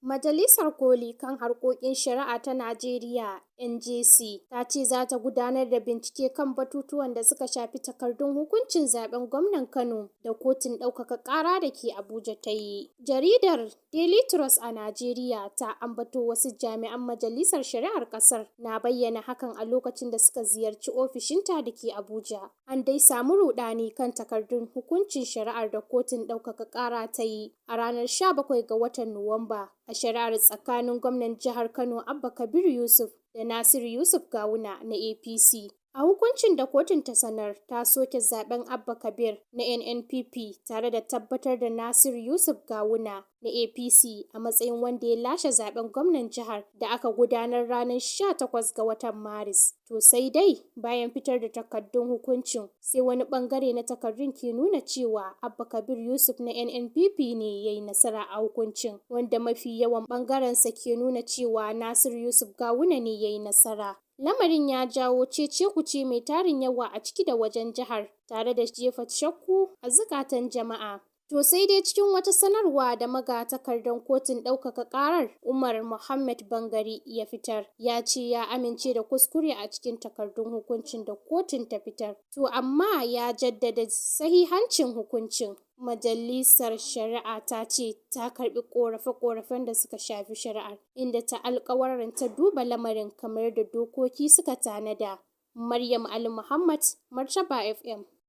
Majalisar Koli kan Harkokin Shari'a ta Najeriya (NJC) ta ce za ta gudanar da bincike kan batutuwan da suka shafi takardun hukuncin zaɓen gwamnan Kano da Kotun Ɗaukaka Ƙara da ke Abuja ta yi. Jaridar Daily Trust a Najeriya ta ambato wasu jami'an Majalisar Shari'ar ƙasar na bayyana hakan a lokacin da suka ziyarci ofishinta da ke Abuja. An dai samu ruɗani kan takardun hukuncin shari'ar da Kotun Ɗaukaka Ƙara ta yi a ranar 17 ga watan Nuwamba a shari'ar tsakanin gwamnan jihar Kano Abba Kabir Yusuf da Nasiru Yusuf Gawuna na APC. A hukuncin da kotun ta sanar, ta soke zaɓen Abba Kabir na NNPP tare da tabbatar da Nasiru Yusuf Gawuna na APC a matsayin wanda ya lashe zaɓen gwamnan jihar da aka gudanar ranar 18 ga watan Maris. To sai dai, bayan fitar da takardun hukuncin, sai wani ɓangare na takardun ke nuna cewa Abba Kabir Yusuf na NNPP ne ya yi nasara a hukuncin, wanda mafi yawan ɓangarensa ke nuna cewa Nasiru Yusuf Gawuna ne ya yi nasara. Lamarin ya jawo cece-kuce mai tarin yawa a ciki da wajen jihar, tare da jefa shakku a zukatan jama'a. To sai dai, cikin wata sanarwa da magatakardan kotun ɗaukaka ƙarar Umar Mohammed Bangari ya fitar, ya ce ya amince da kuskure a cikin takardun hukuncin da kotun ta fitar, to amma ya jaddada sahihancin hukuncin. Majalisar Shari'a ta ce ta karɓi ƙorafe-ƙorafen da suka shafi shari'ar, inda ta alƙawaranta duba lamarin kamar yadda dokoki suka tanada. Maryam Ali Muhammad, Martaba FM.